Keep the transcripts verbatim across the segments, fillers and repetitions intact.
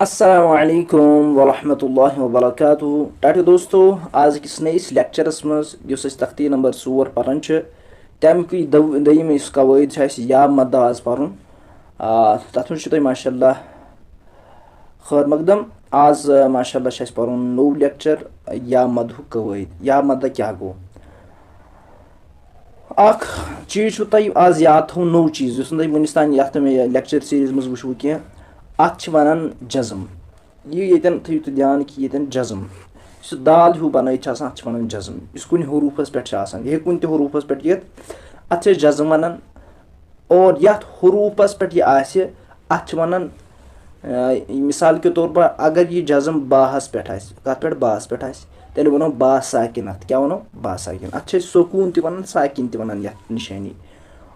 السلام علیکم ورحمۃ اللہ وبرکاتہ۔ ٹاٹھیو دوستو، آز کِس نٔیِس لیکچرس منٛز یُس أسۍ تختی نمبر ژور پران چھِ، تَمہِ کُے دو-، دوٚیِم یُس قوٲعد چھُ اَسہِ یا مدہ آز پرُن، آ، تَتھ منٛز چھُ تۄہہِ ماشاء اللہ خٲر مقدم۔ آز، آ، ماشاء اللہ چھُ اَسہِ پرُن نوٚو لیکچر یا مدہُک قوٲعد، یا مدہ کیٛاہ گوٚو؟ اکھ چیٖز چھُ تۄہہِ آز یاد تھاوُن، نوٚو چیٖز یُس نہٕ تۄہہِ وُنِس تام یَتھ مےٚ لیکچر سیریز منٛز وٕچھوٕ کینٛہہ، اَتھ چھِ وَنان جزم۔ یہِ ییٚتٮ۪ن تھٲیِو تُہۍ دیان کہِ ییٚتٮ۪ن جزم، یُس یہِ دال ہیوٗ بَنٲیِتھ چھِ آسان، اَتھ چھِ وَنان جزم۔ یُس کُنہِ حروٗفَس پٮ۪ٹھ چھِ آسان، یہِ ہیٚکہِ کُنہِ تہِ حروٗفَس پٮ۪ٹھ یِتھ، اَتھ چھِ أسۍ جزم وَنان۔ اور یَتھ حروٗفَس پٮ۪ٹھ یہِ آسہِ، اَتھ چھِ وَنان، آ، مثال کے طور پر اگر یہِ جزم باہَس پٮ۪ٹھ آسہِ، کَتھ پٮ۪ٹھ؟ باہَس پٮ۪ٹھ آسہِ، تیٚلہِ وَنو با ساکِن۔ اَتھ کیٛاہ وَنو؟ با ساکِن۔ اَتھ چھِ أسۍ سکوٗن تہِ وَنان، ساکِن تہِ وَنان یَتھ نِشٲنی۔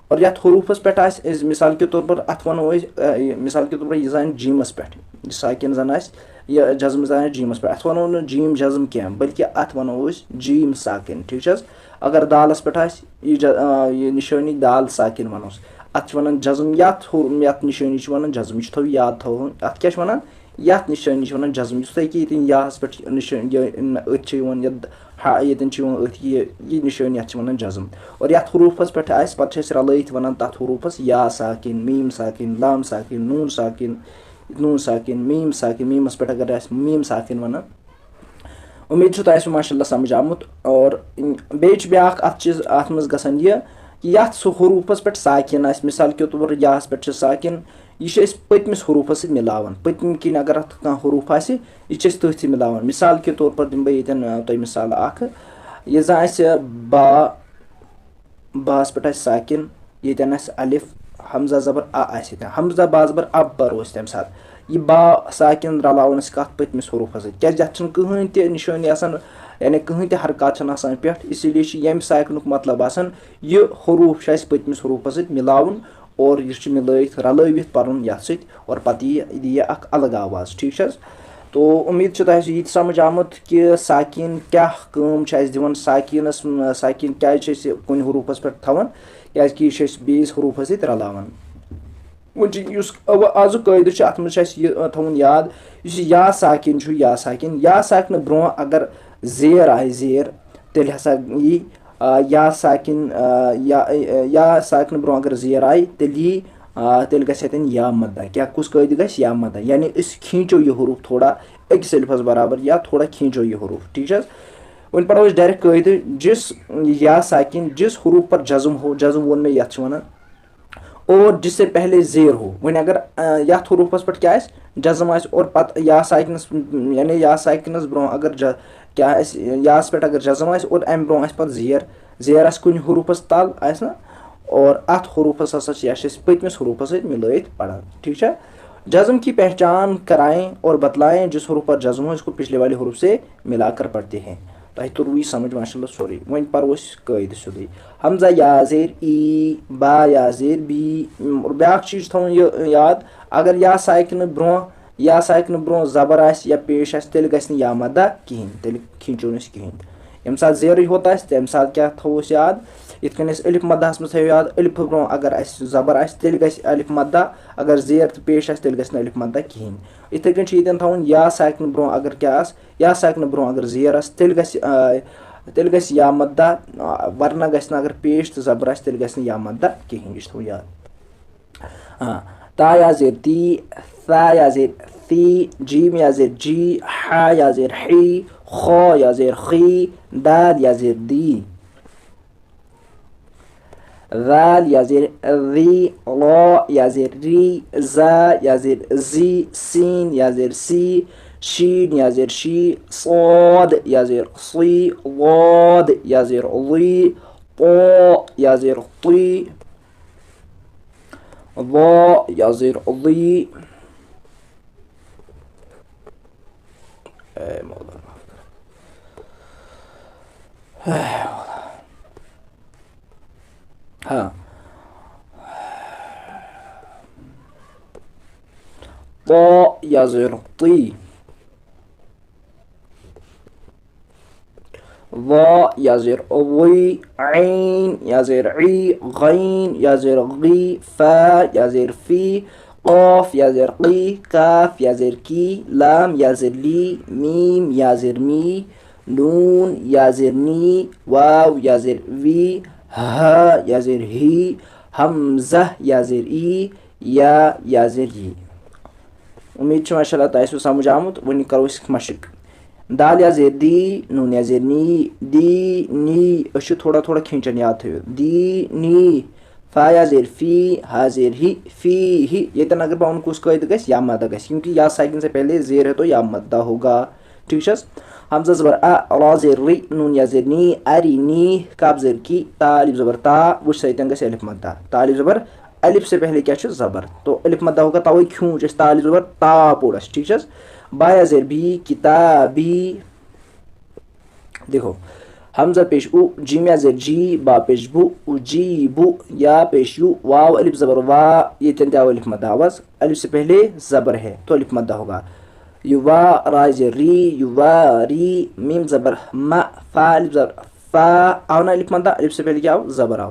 اور یَتھ حروٗفَس پٮ۪ٹھ آسہِ، أسۍ مثال کے طور پر اَتھ وَنو أسۍ، آ، یہِ مثال کے طور پر یہِ زَن جیٖمَس پٮ۪ٹھ، یہِ ساکِن زَن آسہِ، یہِ جزم زَن آسہِ جیٖمَس پٮ۪ٹھ، اَتھ وَنو نہٕ جیٖم جزم کینٛہہ، بلکہِ اَتھ وَنو أسۍ جیٖم ساکِن، ٹھیٖک چھِ حظ؟ اگر دالَس پٮ۪ٹھ آسہِ یہِ ج-، آ، یہِ نِشٲنی دال ساکِن وَنوس، اَتھ چھِ وَنان جزم، یَتھ ہُہ-، یَتھ نِشٲنی چھِ وَنان جزم، یہِ چھُ تھٲوِو یاد تھاوُن، اَتھ کیٛاہ چھِ وَنان؟ یَتھ نِشٲنی چھِ وَنان جزم، یُس تۄہہِ ییٚکیٛاہ ییٚتٮ۪ن یاہَس پٮ۪ٹھ چھِ نِشٲنی، یہِ، أتھۍ چھِ یِوان، یَتھ ہا، ییٚتٮ۪ن چھِ یِوان أتھۍ یہِ، یہِ نِشٲنی، یَتھ چھِ وَنان جزم۔ اور یَتھ حروٗفَس پٮ۪ٹھ آسہِ، پَتہٕ چھِ أسۍ رَلٲیِتھ وَنان تَتھ حروٗفَس یا ساکِن، میٖم ساکِن، لام ساکِن، نوٗن ساکِن، نوٗن ساکِن، میٖم ساکِن، میٖمَس پٮ۪ٹھ اگر آسہِ میٖم ساکِن وَنان۔ اُمید چھُ تۄہہِ آسِوٕ ماشاء اللہ سَمٕجھ آمُت۔ اور بیٚیہِ چھُ بیٛاکھ اَتھ چیٖز، اَتھ منٛز گژھان یہِ کہِ یَتھ سُہ حروٗفَس پٮ۪ٹھ ساکِن آسہِ، مِثال کے طور پر یاہَس پٮ۪ٹھ چھِ ساکِن، یہِ چھِ أسۍ پٔتمِس حروٗفَس سۭتۍ مِلاوان۔ پٔتمہِ کِنۍ اگر اَتھ کانٛہہ حروٗف آسہِ، یہِ چھِ أسۍ تٔتھۍ سۭتۍ مِلاوان۔ مِثال کے طور پر دِمہٕ بہٕ ییٚتٮ۪ن، آ، تۄہہِ مِثال اَکھ۔ یہِ زَن آسہِ با، باہَس پٮ۪ٹھ آسہِ ساکِن، ییٚتٮ۪ن آسہِ الف، ہمزہ زبر اَ آسہِ ییٚتٮ۪ن۔ ہمزہ با زبر اَ پَرو أسۍ تَمہِ ساتہٕ۔ یہِ با ساکِن رَلاوان أسۍ کَتھ پٔتمِس حروٗفَس سۭتۍ، کیٛازِ یَتھ چھُنہٕ کٕہٕنۍ تہِ نِشٲنی آسان، یعنی کٕہٕنۍ تہِ حرکات چھَنہٕ آسان پٮ۪ٹھ، اسی لیے چھُ ییٚمہِ ساکنُک مطلب آسان، یہِ حروٗف چھُ اَسہِ پٔتمِس حروٗفَس سۭتۍ مِلاوُن اور یہِ چھُ مِلٲیِتھ، رَلٲوِتھ پَرُن یَتھ سۭتۍ، اور پَتہٕ یہِ، یہِ یہِ اَکھ الگ آواز، ٹھیٖک چھِ حظ؟ تو اُمید چھِ تۄہہِ آسہِ یہِ تہِ سَمٕجھ آمُت کہِ ساکِن کیٛاہ کٲم چھِ اَسہِ دِوان، ساکِنَس، ساکِن کیٛازِ چھِ أسۍ یہِ کُنہِ حروٗفَس پٮ۪ٹھ تھاوان، کیٛازِکہِ یہِ چھِ أسۍ بیٚیِس حروٗفَس سۭتۍ رَلاوان۔ وۄنۍ چھِ یُس اَوٕ آزُک قٲعدٕ چھُ، اَتھ منٛز چھُ اَسہِ یہِ، آ، تھاوُن یاد، یُس یہِ یا ساکِن چھُ، یا ساکِن، یا ساکنہٕ برٛونٛہہ اگر زیر آسہِ، زیر، تیٚلہِ ہسا یی، آ، یا ساکِن، آ، یا، آ، یا ساکنہٕ برٛونٛہہ اگر زیر آیہِ، تیٚلہِ یی، آ، تیٚلہِ گژھِ اَتٮ۪ن یا مدہ۔ کیٛاہ، کُس قٲعدٕ گژھِ؟ یا مدہ۔ یعنی أسۍ کھینچو یہِ حروٗف تھوڑا أکِس الفَس برابر یا تھوڑا کھینچو یہِ حروٗف، ٹھیٖک چھِ حظ؟ وۄنۍ پَرو أسۍ direct قٲعدٕ، جس یا ساکِن، جس حروٗف پر جزم ہو، جزم ووٚن مےٚ یَتھ چھِ وَنان، اور جس سے پہلے زیر ہو۔ وۄنۍ اگر، آ، یَتھ حروٗفَس پٮ۪ٹھ کیٛاہ آسہِ؟ جزم آسہِ اور پَتہٕ یا ساکنَس، یعنی یا ساکنَس برٛونٛہہ اگر ج-، کیٛاہ آسہِ، یاہَس پٮ۪ٹھ اگر جزم آسہِ اور اَمہِ برٛونٛہہ آسہِ پَتہٕ زیر، زیر آسہِ کُنہِ حروٗفَس تَل آسہِ نہ، اور اَتھ حروٗفَس ہسا چھِ، یا چھِ أسۍ پٔتمِس حروٗفَس سۭتۍ مِلٲیِتھ پَران، ٹھیٖک چھا؟ جزم کی پہچان کرائیں اور بتلائیں، جس حروف پر جزم ہو، اس کو پچھلے والے حروف سے ملا کر پڑھتے ہیں۔ تۄہہِ توٚروٕ یہِ سَمٕجھ ماشاء اللہ سورُے۔ وۄنۍ پَرو أسۍ قٲعدٕ سیوٚدُے۔ ہمزہ یا زیر ای، با یا زیر بی۔ اور بیٛاکھ چیٖز چھُ تھاوُن یہِ یاد، اگر یا ساکنہٕ برٛونٛہہ، یا ساکنہٕ برٛونٛہہ زبر آسہِ یا پیش آسہِ، تیٚلہِ گژھِ نہٕ یا مدہ کِہیٖنۍ، تیٚلہِ کھینچو نہٕ أسۍ کِہیٖنۍ۔ ییٚمہِ ساتہٕ زیرٕے ہوت آسہِ، تَمہِ ساتہٕ کیٛاہ تھاوو أسۍ یاد؟ یِتھ کٔنۍ أسۍ الف مدہَس منٛز تھٲیِو یاد، الفہٕ برٛونٛہہ اگر اَسہِ زبر آسہِ، تیٚلہِ گژھِ الف مدہ، اگر زیر تہٕ پیش آسہِ، تیٚلہِ گژھِ نہٕ الف مدہ کِہیٖنۍ۔ یِتھَے کٔنۍ چھِ ییٚتٮ۪ن تھاوُن یا ساکنہٕ برٛونٛہہ اگر کیٛاہ آسہِ، یا ساکنہٕ برٛونٛہہ اگر زیر آسہِ، تیٚلہِ گژھِ، آ، تیٚلہِ گژھِ یا مدہ، آ، ورنہ گژھِ نہٕ، اگر پیش تہٕ زبر آسہِ، تیٚلہِ گژھِ نہٕ یا مدہ کِہیٖنۍ۔ یہِ چھِ تھاوُن یاد۔ آ، تا یا زیر تی، ثا یا زیر ثی، جیم یا زیر جی، حا یا زیر حی، خا یا زیر خی، دال یا زیر دی۔ ذال یا زیر ذی، لا یا زیر ری، زا یا زیر زی، سین یا زیر سی، شین یا زیر شی، صاد یا زیر صی، ضاد یا زیر ضی، طا یا زیر طی، ظا یا زیر ظی۔ اے مولا، معاف کر۔ اے مولا۔ ہاں۔ طا یا زیر طی۔ ظا یا زیر ظی، عین یا زیر عی، غین یا زیر غی، فا یا زیر فی، قاف یا زیر قی، کاف یا زیر کی، لام یا زیر لی، میم یا زیر می، نون یا زیر نی، واو یا زیر وی، ہا یا زیر ہی، ہمزہ یا زیر ای، یا یا زیر ای۔ امید چھِ ماشاء اللہ تۄہہِ آسِوٕ سمجھ آمُت۔ وۄنۍ کرو أسۍ مشق۔ دال یا زیر دی، نون یا زیر نی، دی نی۔ أسۍ چھِ تھوڑا تھوڑا کھینچان، یاد تھٲیِو۔ دی نی۔ فا یا زیر فی، ہا زیر ہی، فی ہی۔ ییٚتٮ۪ن اگر بہٕ وَنہٕ کُس قٲعدٕ گژھِ، یا مدہ گژھِ، کیونکہ یا ساکن سے پہلے زیر ہے تو یا مدہ ہوگا۔ ٹھیٖک چھا حظ؟ ہمزہ زبر ا، را زیر ری، نون یا زیر نی، اری نی، کاف زیر کی، تا الف زبر تا۔ وٕچھ سا، ییٚتٮ۪ن گژھِ الف مدہ۔ تا الف زبر، الف سے پہلے کیا چھُ؟ زبر۔ تو الف مدہ ہوگا، توے کھیوٗنچ اَسہِ تا الف زبر تا پوٚر اَسہِ، ٹھیٖک چھا حظ؟ با یا زیر بی، کتابی۔ دیکھو، ہمزہ پیش او، جیم یا زیر جی، با پیش بو، او جی بو، یا پیش یو، واو الف زبر وا، ییٚتٮ۪ن تہِ آو الف مدہ آواز، الف سے پہلے زبر ہے تو الف مدہ ہوگا۔ یو وا، را زیر ری، یو وا ری، میم زبر ما، فا الف زبر فا، آو نا الف مدہ؟ الف سے پہلے کیا آو؟ زبر آو۔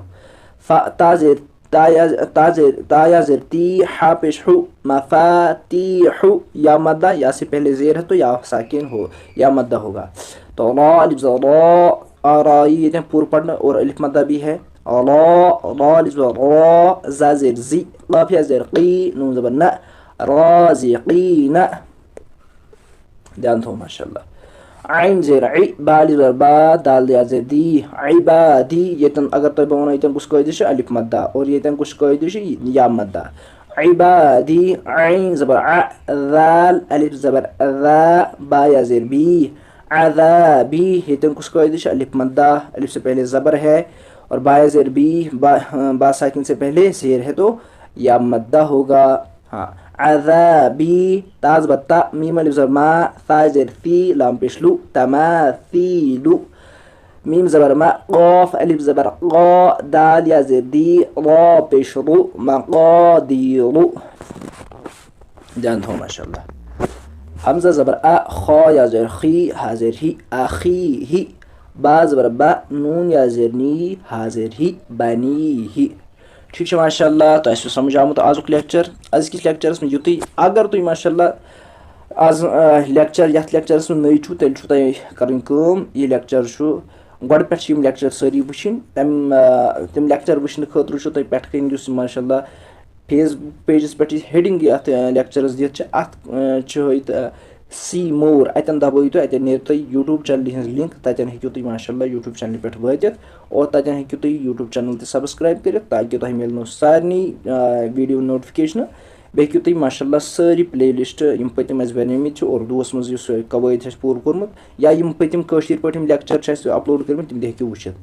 فا، تا زیر تا یا، تا زیر، تا یا زیر تی، ہا پیش ہو، مفاتیح، یا مدہ، یا سے پہلے زیر ہے تو یا ساکن ہو، یا مدہ ہوگا۔ تو را الف زا را، آرائی، ییٚتٮ۪ن پوٗرٕ پرنہٕ اور الف مدہ بھی ہے۔ را، را الف زا را، زا زیر زی، قاف یا زیر قی، نون زبر نہ، رازقین۔ دھیان تھاوو ماشاء اللہ۔ عین زیر عی، با الف زبر با، دال یا زیر دی، عبادی۔ ییٚتٮ۪ن اگر تۄہہِ بہٕ وَنو، ییٚتٮ۪ن کُس قٲعدٕ چھُ؟ الف مدہ۔ اور ییٚتٮ۪ن کُس قٲعدٕ چھُ؟ یا مدہ۔ عبادی، عین زبر ع، ذال الف زبر ذا، با یا زیر بی، عذابی۔ ییٚتٮ۪ن کُس قٲعدٕ چھُ؟ الف مدہ، الف سے پہلے زبر ہے، اور با یا زیر بی، با، با ساکن سے پہلے زیر ہے تو یا مدہ ہوگا۔ ہاں، عذابی، تا زبر تا، میم الف زبر ما، ثا زیر ثی، لام پیش لو، تماثیلو۔ میم زبر ما، قاف الف زبر قا، دال یا زیر دی، را پیش رو، مقادیرو۔ دھیان تھاوو ماشاء اللہ۔ ہمزہ زبر ا، خا یا زیر خی، ہا زیر ہی، اخیہی۔ با زبر با، نون یا زیر نی، ہا زیر ہی، بنیہی۔ ٹھیٖک چھُ، ماشاء اللہ، تۄہہِ آسِوٕ سمجھ آمُت آزُک لیکچر۔ أزکِس لیکچرس منٛز یُتُے۔ اگر تُہۍ، ماشاء اللہ، آز، آ، لیکچر، یتھ لیکچرس منٛز نٔوۍ چھِو، تیٚلہِ چھُو تۄہہِ کرٕنۍ کٲم، یہِ لیکچر چھُ گۄڈٕ پٮ۪ٹھ چھِ یِم لیکچر سٲری وٕچھِنۍ۔ تَمہِ، آ، تِم لیکچر وٕچھنہٕ خٲطرٕ چھُو تۄہہِ پٮ۪ٹھٕ کَنۍ یُس، ماشاء اللہ، فیس بُک پیجس پٮ۪ٹھ یہِ ہیڈنگ یتھ، آ، لیکچرس دِتھ چھِ، اتھ، آ، چھِ ہٲیِتھ، آ، See more، اتٮ۪ن دبٲیِو تُہۍ، اتٮ۪ن نیرِ تۄہہِ YouTube چینلہِ ہٕنٛز لِنک، تتٮ۪ن ہیٚکِو تُہۍ، ماشاء اللہ، YouTube چینلہِ پٮ۪ٹھ وٲتِتھ اور تتٮ۪ن ہیٚکِو تُہۍ YouTube چینل تہِ سبسکرایب کٔرِتھ، تاکہِ تۄہہِ میلنو سارنٕے، آ، ویڈیو نوٹفکیشنہٕ۔ بیٚیہِ ہیٚکِو تُہۍ، ماشاء اللہ، سٲری پلے لسٹ، یِم پٔتِم اَسہِ بنیمٕتۍ چھِ اردوٗوَس منٛز، یُس قوٲیِد چھِ اَسہِ پوٗرٕ کوٚرمُت، یا یِم پٔتِم کٲشِر پٲٹھۍ یِم لیکچر چھِ اَسہِ اپلوڈ کٔرمٕتۍ، تِم تہِ ہیٚکِو وٕچھِتھ۔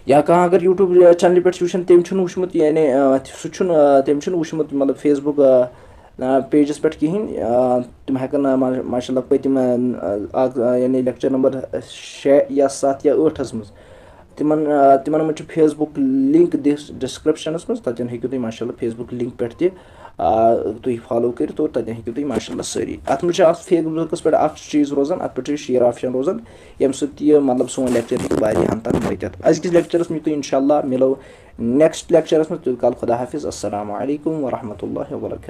یا کانٛہہ اگر YouTube چینلہِ پٮ۪ٹھ چھُ وٕچھان، تٔمۍ چھُنہٕ وٕچھمُت، یعنی، آ، سُہ چھُنہٕ، آ، تٔمۍ چھُنہٕ وٕچھمُت، مطلب، فیس بُک، آ، آ، پیجس پٮ۪ٹھ کِہیٖنۍ۔ آ، تِم ہٮ۪کن، آ، ما-، ماشاء اللہ، پٔتِم، آ، اکھ، آ، یعنی لیکچر نمبر شےٚ یا ستھ یا ٲٹھس منٛز، تِمن، آ، تِمن منٛز چھُ فیس بُک لِنک ڈِس-، ڈِسکرپشنس منٛز، تَتٮ۪ن ہیٚکِو تُہۍ، ماشاء اللہ، فیس بُک لِنک پٮ۪ٹھ تہِ، آ، تُہۍ فالو کٔرِتھ اور تَتٮ۪ن ہیٚکِو تُہۍ، ماشاء اللہ، سٲری۔ اَتھ منٛز چھُ اَتھ فیس بُکس پٮ۪ٹھ اَکھ چیٖز روزان، اَتھ پٮ۪ٹھ چھُ شِیر آپشن روزان، ییٚمہِ سۭتۍ یہِ، مطلب، سون لیکچر ہیٚکہِ واریاہن تام وٲتِتھ۔ أزکِس لیکچرس منٛز تُہۍ، اِنشاء اللہ، مِلو نیکسٹ لیکچرس منٛز۔ تیوٗت کال خدا حافظ۔ السلام علیکم ورحمۃ اللہ وبرکاتہ۔